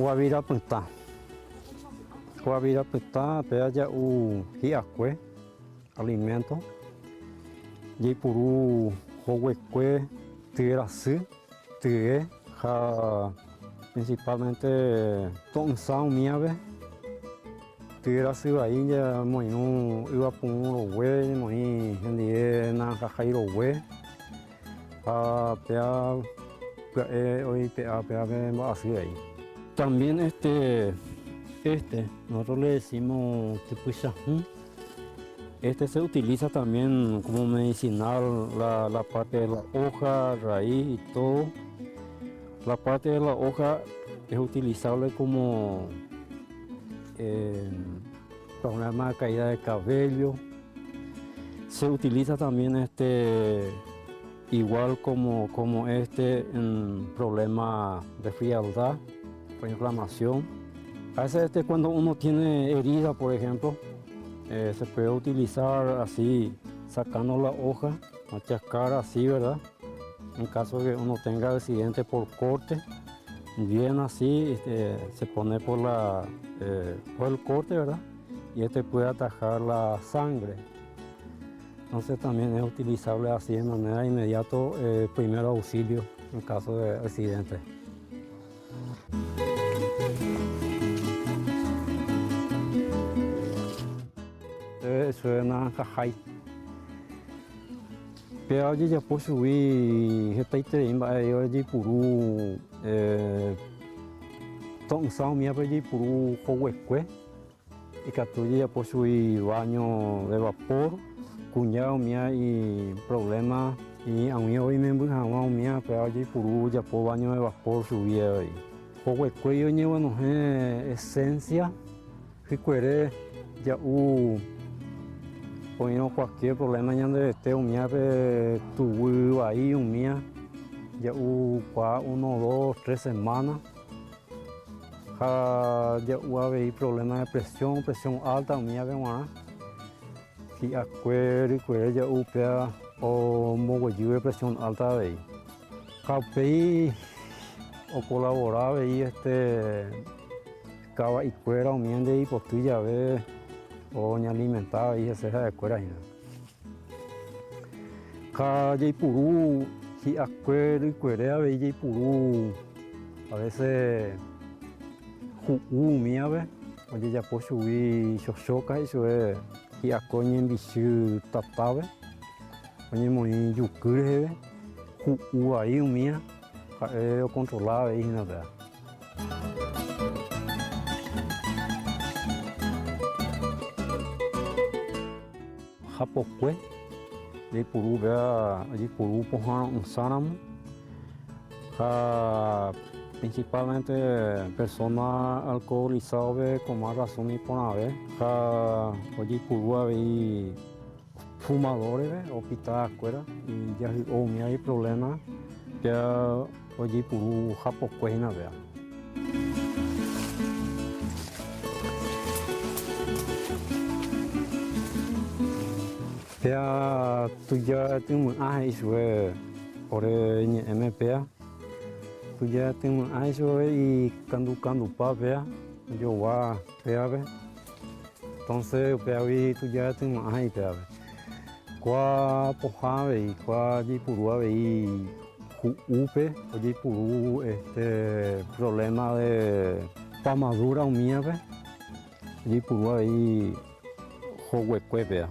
Guavira pytã. Guavira pytã péva ja'u hi'akue, alimento, jaipuru hoguekue tye rasy, tye ha principalmente to'ysã umívape, tye rasy vai ñamoirũ yva pu'ũ rogue, ñamoĩ hendive naranjahái rogue ha péva pya'e oipe'a péva pe mba'asy vai. También este, este, nosotros le decimos typychahũ, este se utiliza también como medicinal la, la parte de la hoja, raíz y todo. La parte de la hoja es utilizable como eh, problema de caída de cabello. Se utiliza también este igual como, como este en problema de frialdad o inflamación. A veces este, cuando uno tiene herida, por ejemplo, eh, se puede utilizar así, sacando la hoja, machacar así, ¿verdad? En caso de que uno tenga accidente por corte, bien así, este, se pone por, la, eh, por el corte, ¿verdad? Y este puede atajar la sangre. Entonces también es utilizable así de manera inmediata, eh, primero auxilio en caso de accidente. Suena jajái. Péva ojejapo chugui hetaiterei mba'e ojeipuru to'ysã umívape ojeipuru hoguekue, ikatu ojejapo chugui baño de vapor, kuña umíva iproblema hi'ag̃ui oimemby hag̃ua umíva péva ojeipuru ojapo baño de vapor chugui avei. Hoguekue oñeguenohẽ esencia Hykuere ja'u oĩrõ cualquier problema ñande rete umíape tuguy vai umía ja'u kuaa uno, dos, tres semana ha ja'u avei problema de presión, presión alta umíape g̃uarã hi'akue rykuere ja'u upéva omboguejýve presión alta avei. Ha upéi ocolabora avei este Kava'ikuéra umi ñande ipoty jave oñealimenta avei hese ha'ekuéra hína. Ha jaipuru hi'akue rykuere avei jaipuru a veces hu'u umívape ojejapo chugui chochóka he'i chupe hi'akue oñembichy tatápe oñemoĩ juky reheve hu'u vai umíva ha'e okontrola avei hína péva. Hapokue jaipuru upéva ojeipuru pohã ro'ysãramo ha principalmente persona alcoholizado-pe con más razón iporãve ha ojeipuru avei fumadores-pe opitakuéra ijahy'o umíva iproblema péva Ojeipuru hapokue hína péva. Péa tuja tymy'ã he'i chupe ore ñe'ẽme péa. Tuja tymy'ã he'i chupe ikandukandupa péa, ojogua péape. Entonces upévagui tuja tymy'ã he'i péape. Kua pohã avei, kua jeipuru avei Hu'úpe ojeipuru este problema de pamadura umívape, ojeipuru avei hoguekuépea.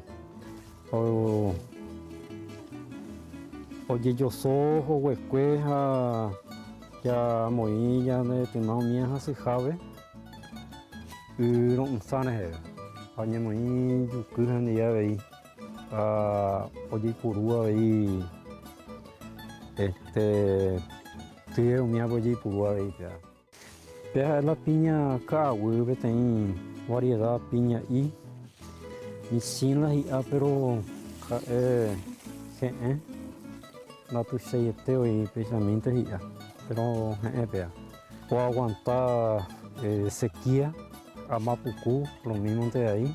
Ojejoso hoguekue ha ñamoĩ ñane tyma umíva hasyhápe y ro'ysã reheve. Ha oñemoĩ juky hendive avei. Ha ojeipuru avei este tye umívape ojeipuru avei péva. Péva ha'e la piña ka'aguy peteĩ variedad piña'i michĩ la hi'a pero ha'e he'ẽ ndatuichaiete voi peichamínte hi'a pero he'ẽ péva. Oaguanta sequía, ama puku, lo mismonte ai.